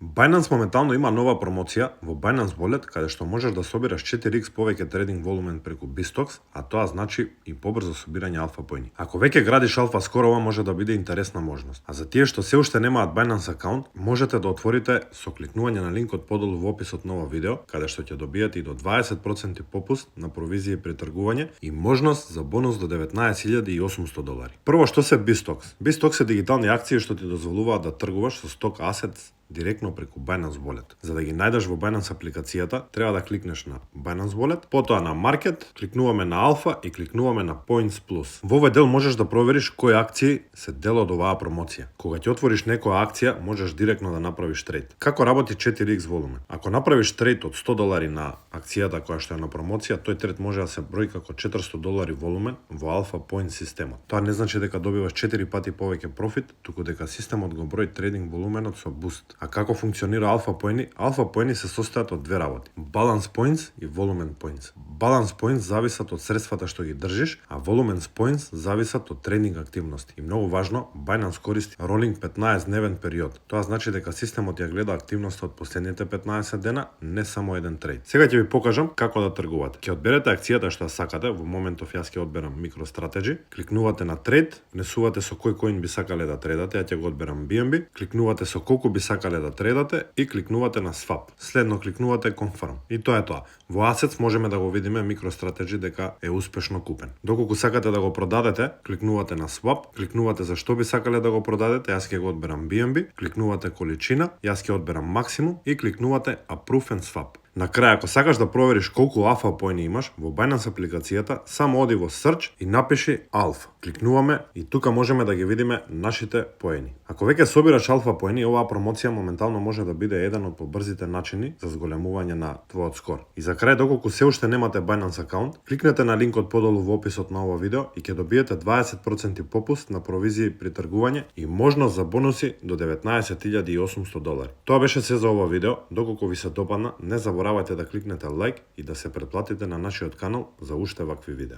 Binance моментално има нова промоција во Binance Wallet, каде што можеш да собираш 4x повеќе трейдинг волумен преку BitStocks, а тоа значи и побрзо собирање алфа поени. Ако веќе градиш алфа скоро, ова може да биде интересна можност. А за тие што се уште немаат Binance акаунт, можете да отворите со кликнување на линкот подолу во описот на ова видео, каде што ќе добиете и до 20% попуст на провизија при тргување и можност за бонус до $19,800. Прво, што се BitStocks? BitStocks се дигитални акции што ти дозволуваат да тргуваш со сток асет директно преку Binance Wallet. За да ги најдеш во Binance апликацијата, треба да кликнеш на Binance Wallet, потоа на Market, кликнуваме на Alpha и кликнуваме на Points Plus. Во овој дел можеш да провериш кои акции се дел од оваа промоција. Кога ќе отвориш некоја акција, можеш директно да направиш трейд. Како работи 4x волумен? Ако направиш трейд од $100 на акцијата која што е на промоција, тој трейд може да се брои како $400 волумен во Alpha Point системот. Тоа не значи дека добиваш 4 пати повеќе профит, туку дека системот го брои трейдинг волуменот со буст. А како функционира Alpha поени? Alpha поени се состојат од две работи: Balance Points и Volumen Points. Balance Points зависат од средствата што ги држиш, а Volumen Points зависат од трейдинг активности. И многу важно, Binance користи Rolling 15-дневен период. Тоа значи дека системот ја гледа активноста од последните 15 дена, не само еден трейд. Сега ќе ви покажам како да тргувате. Ќе одберете акцијата што ја сакате, во моментов јас ќе одберам MicroStrategy, кликнувате на трейд, внесувате со кој коин би сакале да трейдате, ја ќе го одберам BNB, кликнувате со колку би сакале да трейдате и кликнувате на Swap. Следно кликнувате Confirm. И тоа е тоа. Во Assets можеме да го видиме MicroStrategy дека е успешно купен. Доколку сакате да го продадете, кликнувате на Swap, кликнувате за што би сакале да го продадете, јас ќе го одберам BNB, кликнувате количина, јас ќе одберам максимум и кликнувате Approve and Swap. На крај, ако сакаш да провериш колку алфа поени имаш, во Binance апликацијата, само оди во Search и напиши алфа. Кликнуваме и тука можеме да ги видиме нашите поени. Ако веќе собираш алфа поени, оваа промоција моментално може да биде еден од побрзите начини за зголемување на твојот скор. И за крај, доколку се уште немате Binance акаунт, кликнете на линкот подолу во описот на ова видео и ќе добиете 20% попуст на провизии при тргување и можност за бонуси до $19,800. Тоа беше се за ова видео. Доколку ви се допадна, не заборавајте да кликнете лайк и да се претплатите на нашиот канал за уште вакви видеа.